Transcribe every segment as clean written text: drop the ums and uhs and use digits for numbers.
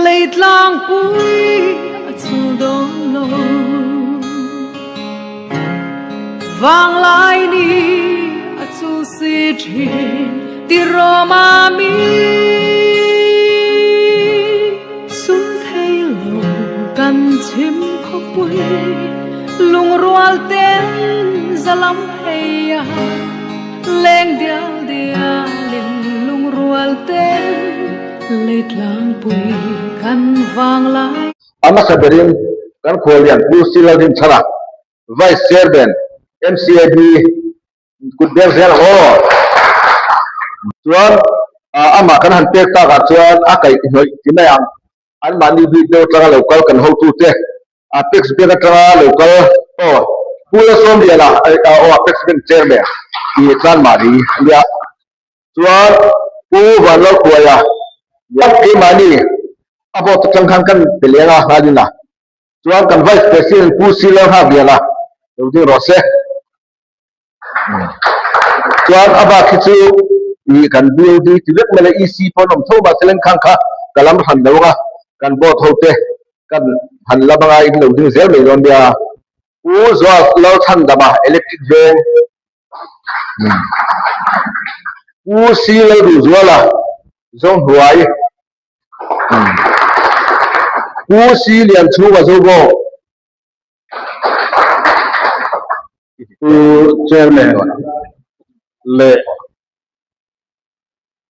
Leitlangpui a chul dawn lo. Vanglai ni a chul si thin ti Roma mi. Sum thei lo kan chhim khawpui lungrual ten za lam phei a leng dial dialin lungrual ten leitlangpui kan vanglai. A hmasa berin kan khuallian Pu Silalrinchhana, Vice Chairman, MCAB, Kut beng zel ang aw. Chuan amah kan han pek takah chuan a kaih hnawih ti mai ang. Anmahni bik deuh atanga lo kal kan hotute Apex Bank atanga lo kal aw Pu Lalsawmliana aw Apex Bank Chairman tih Tlanmahni a nia. Chuan Pu Vanlalkhuaia keimahni a vote atang khan kan pe leng a nghalin a. Chuan kan Vice President Pu Silalnghagliana lo ding rawh se. Chuan a bak hi chu ih kan BOD ti vek mai le EC pawh an awm tho mahse lengkhang kha ka lam hran lo anga kan board ho te kan han lam anga in lo ding zel mai dawn nia. Pu Zual Lalchhandama Electric Veng Pu C Lalduhzuala Zohnuai Pu C Lianchhunga Zobawk. Pu Chairman leh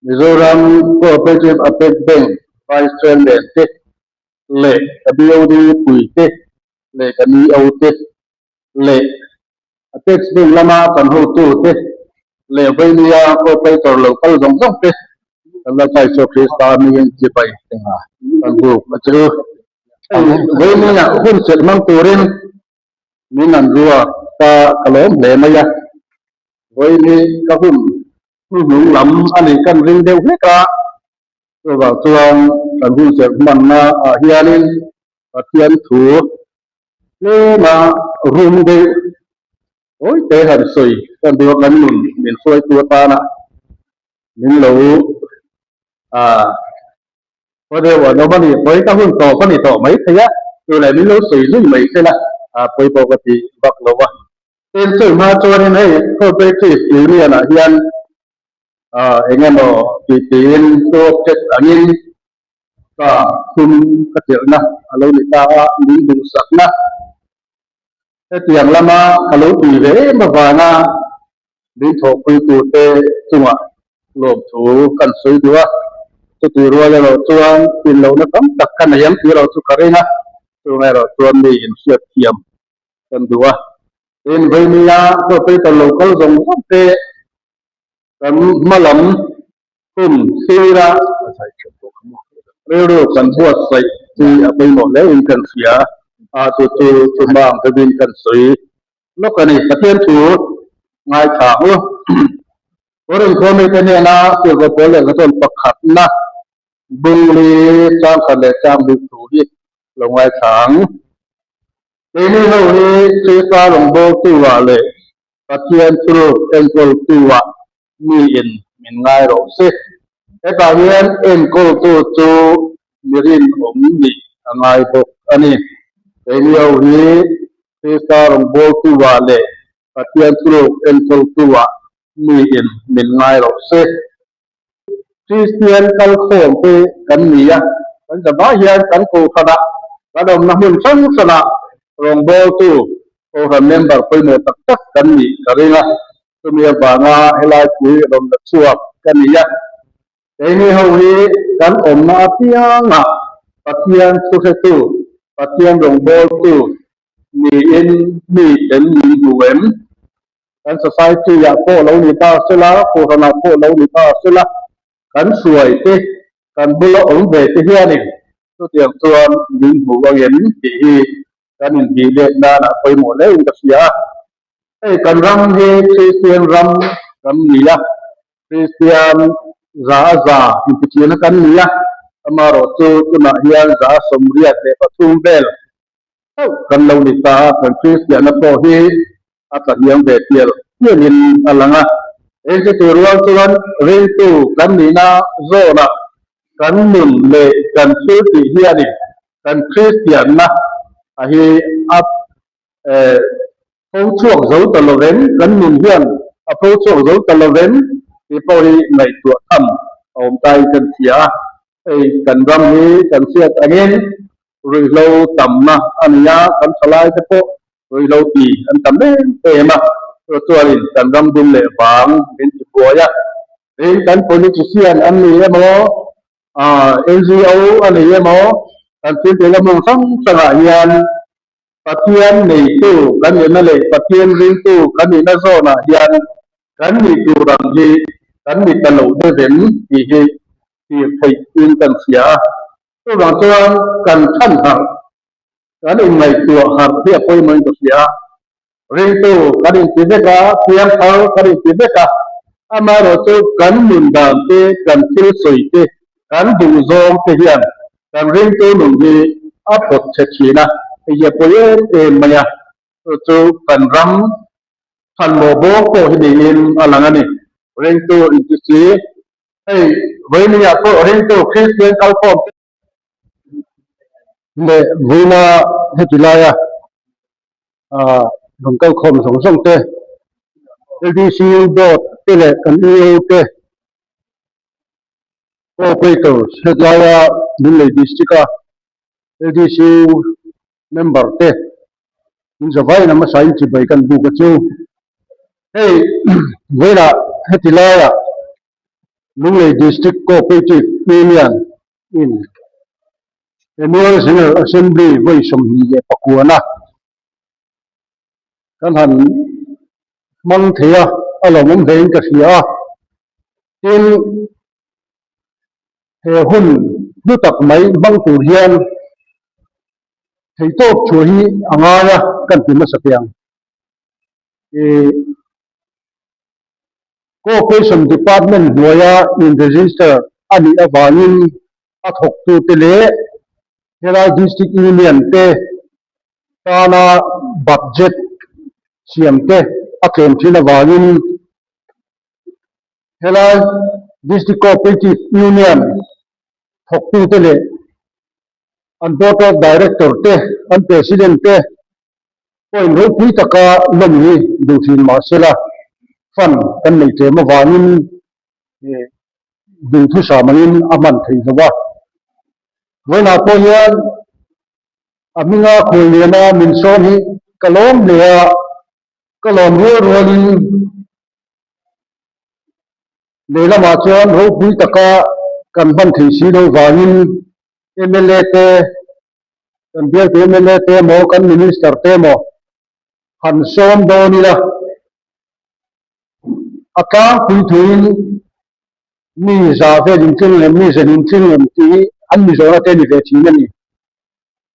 Mizoram Cooperative Apex Bank Vice Chairman te leh ka BOD pui te leh ka NEO te leh Apex Bank lama kan hotu te leh Vainia Cooperator lo kal zawng zawng te kan Lalpa Isua Krista hmingin chibai kan buk a che u. Vawinia hun chelh hmang turin min an ruak ta ka lawm hle mai a, vawiin ka hun hnuhnung lam a nih kan ring deuh hlek a, chuvang chuan kan hun chelh hmanna ah hianin Pathian thu tlema rum deuh tawi te han sawi kan duh a, kan nun min hruaitu atana min lo ah Pawi deuh an awm a ni, pawi ka hun tawp a ni tawh mai thei a, chu leh min lo sawi zui mai se la, pawi pawh ka ti vak lo a. Tin, chu hma chuanin hei Cooperative Union ah hian eng emaw tih tiin co-opted angin ka thum ka chelhna a lo ni ta a, min duhsakna hetiang lama ka lo tui ve em avanga Min thawhpui turte chungah lawmthu kan sawi duh a, chutih rual erawh chuan tinlohna tam tak ka nei ang tih erawh chu ka ring a, chung erawh chuan mi inhriat thiam kan duh a. Tin, Vainia cooperator lo kal zawng zawng te kan hma lam hun thlir a, rilru kan buatsaih hi a pawimawh hle in kan hria a, chu chu chu hma ang deuhin kan sawi Lawk a ni, Pathian thu ngaithla ang u. Korin khuamite hnena Tirhkoh Paul lehkha chuan pakhatna bungli changkhat leh changbik thu hi lo ngaithla ang. Keini ho hi Krista rawngbawltu-ah leh Pathian thuruk enkawltu-ah miin min ngai rawh se. Hetah hian enkawltu chu mi rinawm nih a ngai bawk a ni. Keini ho hi Krista rawngbawltu-ah leh Pathian thuruk enkawltu-ah miin min ngai rawh se. Kristian kalkhawm te kan ni a, kan zavai hian kan kohhranah kan awmna hmun hrang hrangah rawngbawltu kohhran member pawimawh tak tak kan nih ka ring a. Chumi avanga helai pui rawn la chhuak ka ni a, keini ho hi kan awmna apiangah Pathian thuhretu, Pathian rawngbawltu niin mi ten min hmu em? Kan society-ah pawh lo ni ta sela, kohhranah pawh lo ni ta sela, kan hruai te, kan bula awm ve te hianin chutiang chuan min hmu angem tih hi kan inhnih let nanah pawimawh hlein ka hria a. Hei kan ram hi Kristian ram kan ni a, Kristian za a za intichiana kan ni a, amaherawhchu tunah hian 38% vel. chauh kan lo ni ta a, kan Kristianna pawh hi a tla hniam ve tial tialin a lang a. Engti rual chuan ringtu kan nihna zawnah kan nun leh kan thil tih hianin kan Kristianna a hi a pho chhuak zo ta lo vem, kan nun hian a pho chhuak zo ta lo vem tih pawh hi ngaihtuah tham a awm tain kan hria a. Hei kan ram hi kan hriat angin ruihhlo tamna a ni a, kan thalaite pawh ruihhlo ti an tam em em a, chu chuanin kan ram dum leh vang min ti buai a. Tin, kan politician an ni emaw, NGO a ni emaw, kan thil tih lamawng hrang hrangah hian Pathian neitu kan nihna leh Pathian ringtu kan nihna zawnah hian kan nih tur ang hi kan ni ta lo deuh em tih hi tir theih in kan hria a. Chuvang chuan kan chhan harh, kan inngaihtuah harh hi a pawimawhin ka hria a. Ringtu kan inti vek a, thiangthar kan inti vek a, amaherawhchu kan nun dan te, kan thil sawi te, kan duhzawng te hian Kan ringtu nun hi a phawt chhe thin a, hei hi a pawi em em mai a, chu chu kan ram thanmawh bawk pawh hi niin a lang a ni. Ringtu inti si, hei vawinia pawh ringtu Kristian kalkhawm te leh vawiina heti laia rawn kalkhawm zawng zawng te, LDCU board te leh kan EO te, Cooperators hetlaia Lunglei District-a LDCU member te min zavaiin a hmasain chibai kan buk a chu. Hei vawilah heti laiah Lunglei District Cooperative Union in Annual General Assembly vawi 29-a kan han hmang thei a, a lawmawm hlein ka hria a. Tin, he hun hlu tak mai hmang tur hian theihtawp chhuah hi a ngai a kan ti hmasa teh ang. Ih, Cooperation Department hnuaia in register a nih avangin a thawktute leh helai District Union te tana budget siam te a tlem thin avangin helai District Cooperative Union thawktute leh an Board of Director te, an President te pawhin ropui taka lawm hi duh thin mah sela fund kan nei tlem avangin duhthusam angin a hman theih lo a. Vawiinah pawh hian A hminga khualliana min sawn hi ka lawm hle a, ka lawm rual rualin lehlamah chuan ropui taka kan hman thei si lo vangin mla te, kan bialtu mla te emaw, kan minister te emaw han sawm dawn ila a tlangpui thuin mi za vel intling lem, mi zen intling lem tih hi an mizawna te ni ve thin a ni.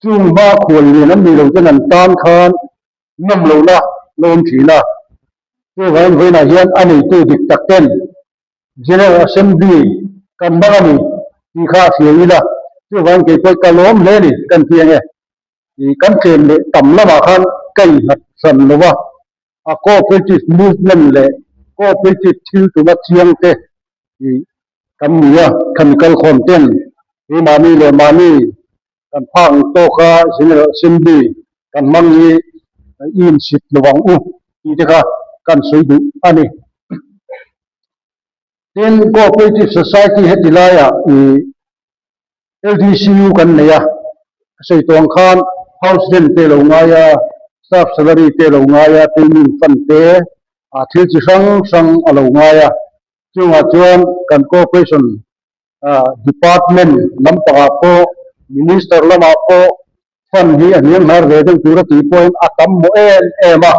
Chung hma khual lian an nih loh ten an tan khan nawm lohna la awm thin a. Chuvangin vawiinah hian a neitu dik tak ten General Assembly kan hmang a ni tih kha a hria ila, chuvangin kei pawh ka lawm hle a ni kan ti ang e. Kan tlem leh tam lamah khan ka innghat hran lo a, a cooperative movement leh cooperative thil tuma chiang te kan ni a, khami kalkhawm ten he mahni leh mahni kan phak ang tawka General Assembly kan hmang hi i inchhip lo ang u tih te kha kan sawi duh a ni. Tin, Cooperative Society heti laiah i LDCU kan nei a, ka sawi tawh ang khan house rent te lo ngai a, staff salary te lo ngai a, training fund te, thil chi hrang hrang a lo ngai a. Chungah chuan kan cooperation department lampangah pawh minister lamah pawh fund hi a hniam hnar ve deuh tur a tih pawhin a tam mawh em em a,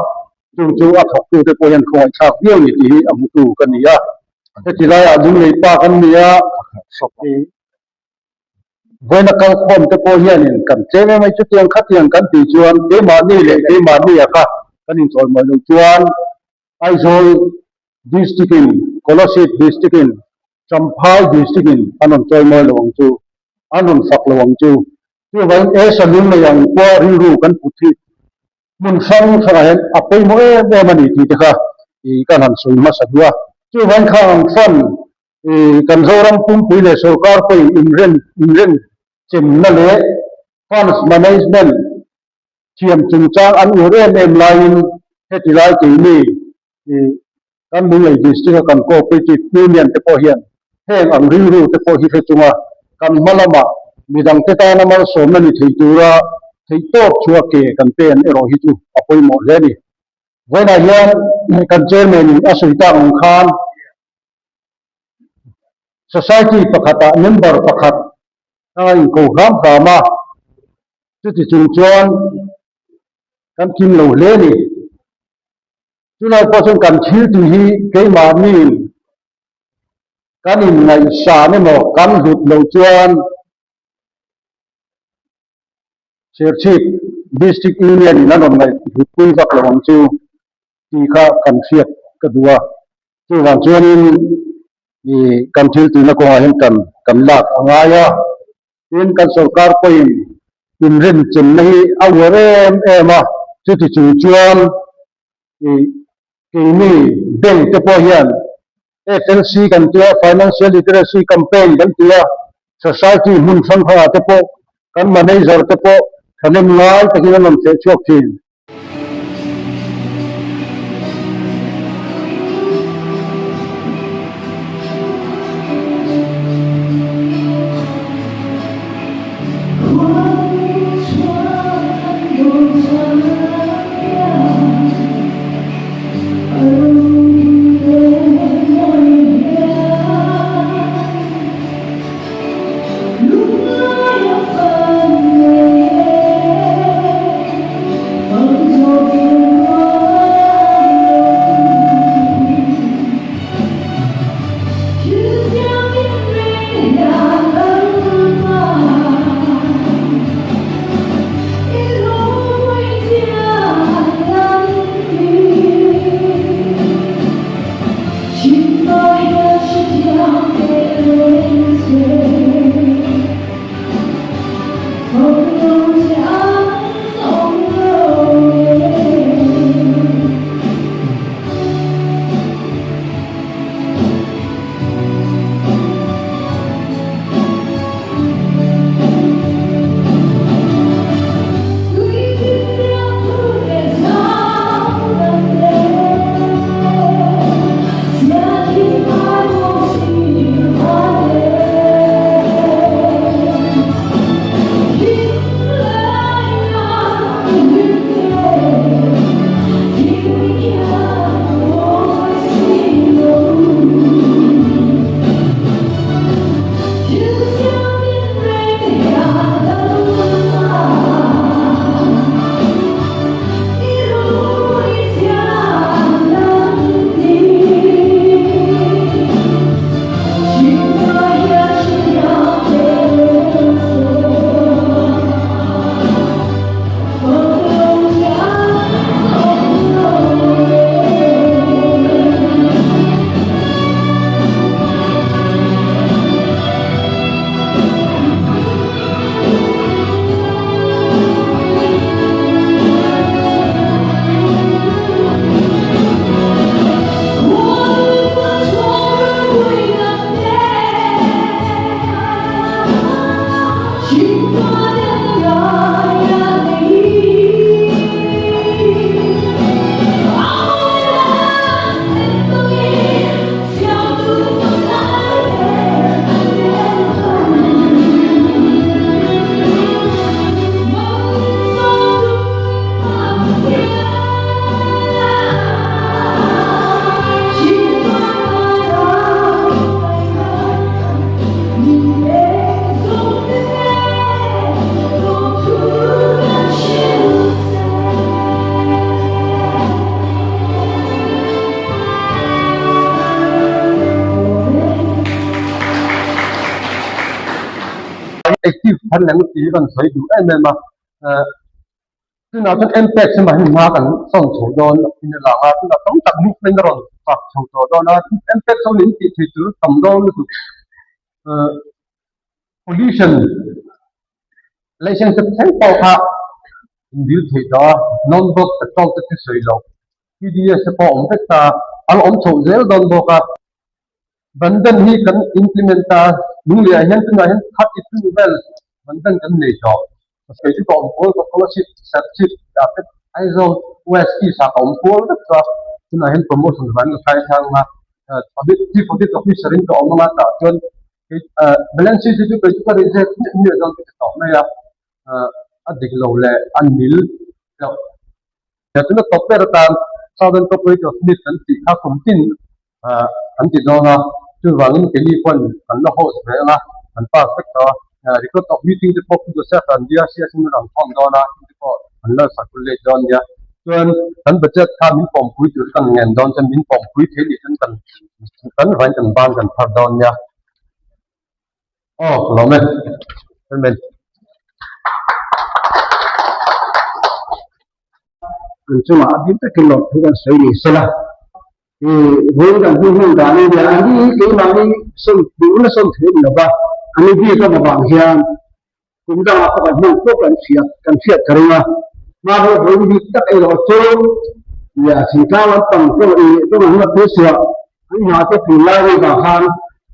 chung chu a thawktute pawh hian khawngaihthlak viau ni tih hi a hmutu ka ni a. Heti laiah Lunglei pa kan ni a, vawiina kalkhawm te pawh hianin kan tlem em a, chutiang khatiang kan tih chuan keimahni leh keimahni a kha kan inchawimawi loh chuan Aizawl District in, Kolasib District in, Champhai District in an rawn chawimawi lo ang chu, an rawn fak lo ang chu. Chuvangin e salung nei ang pawh rilru kan put hi hmun hrang hrangah hian a pawimawh em em a ni tih te kha ih kan han sawi hmasa duh a. Chuvangin khang ang chuan ih kan Zoram pumpui leh sorkar pawhin inren inren chemna leh funds management thiam chungchang an ur em em laiin heti lai keini ih kan Lunglei District a kan Cooperative Union te pawh hian heng ang rilru te pawh hi hre chunga kan hma lamah midangte tana malsawmna ni thei tura theihtawp chhuah ke kan pen erawh hi chu a pawimawh hle a ni. Vawiinah hian kan Chairman in a sawi tak ang khan Society pakhatah member pakhat a inko hram hram a, chuti chung chuan kan kim lo hle a ni. Chulai pawh chuan kan thil tih hi keimahni kan inngaihsan emaw kan hlut loh chuan Serchhip District Union in an rawn ngaihhlutpui vak lo ang chu tih kha kan hriat ka duh a. Chuvang chuanin ih kan thil tihna kawngah hian kan kan lak a ngai a. Tin, kan sorkar pawhin inrenchenna hi a uar em em a, chuti chung chuan ih keini bank te pawh hian FLC kan tia, Financial Literacy Campaign kan tia, society hmun hrang hrangah te pawh kan manager te pawh thahnem ngai takin an rawn feh chhuak thin. Active thar leh ngawt tih hi kan sawi duh em em a, tunah chuan mpac lamah hian hma kan sawn chho dawn in a lang a, tunah tam tak movement a rawn chak chho tawh dawn a, mpac ho in tih theih tur tam dawn lutuk pollution. License te thleng pawh kha in dil theih tawh a, non-road patrol te chu sawi loh, PDS te pawh a awm vek ta a, a la awm chhoh zel dawn bawk a. Bandhan hi kan implement ta a, Lungleiah hian tunah hian 32 vel bandhan kan nei tawh. Kei chu ka awm kual ka scholarship serchhip ah te Aizawl West East ah ka awm kual vek chu a, tunah hian promotion vangin ka kai thlang a, audit chief audit officer in ka awm anga tah chuan kei balance sheet hi chu kei chu ka reject miah miah dawn ka ti tawh mai a, a dik lo leh a nil loh. Tuna tawp ber atan Southern Cooperative Meet kan tih kha kum tin an ti dawn a, chuvangin keini pawn kan la host ve ang a, kan pass vek tawh a, record of meeting te pawh Pu Joseph an DRC a sin rawn khawm dawn a, te pawh an la circulate dawn nia. Chuan kan budget kha min pawmpui tur kan ngen dawn chuan min pawmpui thei nih chuan kan kan vain kan ban kan phar dawn nia. Aw, ka lawm e. Amen. An chungah a bik takin lawmthu kan sawi ni sela. I vawiin kan hnu hmun dan in nia, ani hi keimahni sawm duh na sawm thei ni lova, ani bik a vang hian kum dangah pawh kan hman pawh kan hriat kan hriat ka ring a. Mahse vawiin bik tak erawh chu nia thingtlang lampang pawh i tawng ang la phei suah an hna te tun lai ri vang khan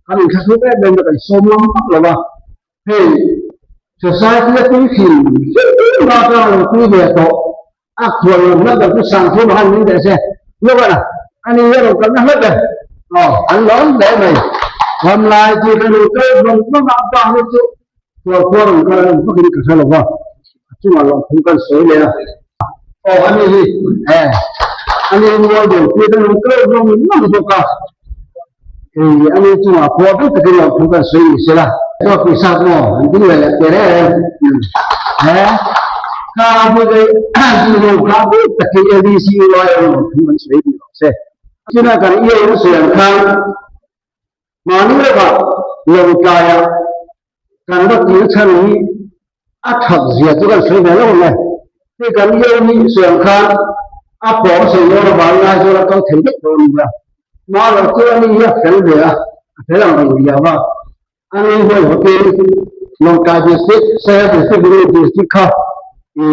kan inthlahruk em em a kan sawm ngam vak lo a. Hei society a tui thin hrim hrim a lo tui ve tawh a khual lo hla ber chu sang thum a han min teh se lawk a ani a rawn kalna hla ber aw an lawm hle mai ram lai chu ka nu kal vawng vawng a pa hi chu khual khua rawn kal an vak in ka hre lo va a chungah lawm thu kan sawi leh a aw ani hi e ani mual deuh pui ka nu kal vawng vawng bawk a Hei ani chungah pawh vek takin lo thu kan sawi ni sela. Chaw pawisa maw an ding leh leh te reng he kha bu dei du lo kha bu takin LDC lai ang lo thu kan sawi ni rawh se. China kan ia in sawi ang khan mahni lawkah lo tlaiah kan va kir chhan hi a that zia chu kan sawi ve lo ang e. Hei kan ia hi sawi ang khan a pawng sawi dawn avangin Aizawl a kal thei vek dawn a nia. Mah lo chu ani hi a fel ve a, a fel ang reng riau a. Ani huai hawtin Lawngtlai District, Saiha District, Lunglei District kha i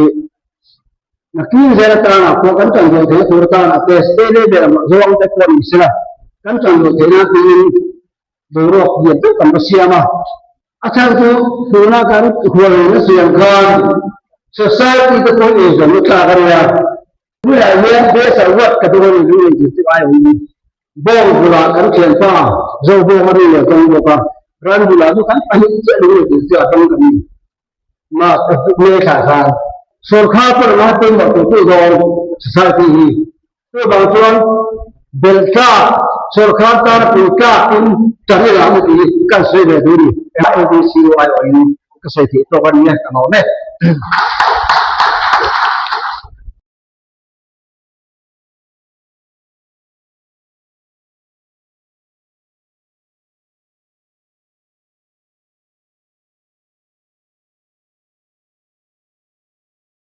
nakin zel atana pawh kan tanrual theihna tur atana te state level ah zawng te pawh ni sela kan tanrual theihna tiin boruak lian deuh kan va siam a. A chhan chu tuna kan hualna siam khan society te pawh eizawnna tlak a nia. Tunah hian best award ka dawng a ni lung engkim chu ai awm in bawng bulah kan thianpa Zobawng a ri leh dawng bawk a, ran bulah chu kan pahnih chiah lung engkim chu a dawng kan ni. Mark a hmuh hmel thlah khan sawrkhar pawh anga pawimawh tur tur dawn society hi. Chuvang chuan belh tlak sawrkhar tana pui tlak in tan ila ang tih hi kan sawi ve duh a ni. ABCUI awhin ka sawi theih tawk a ni e, ka lawm e.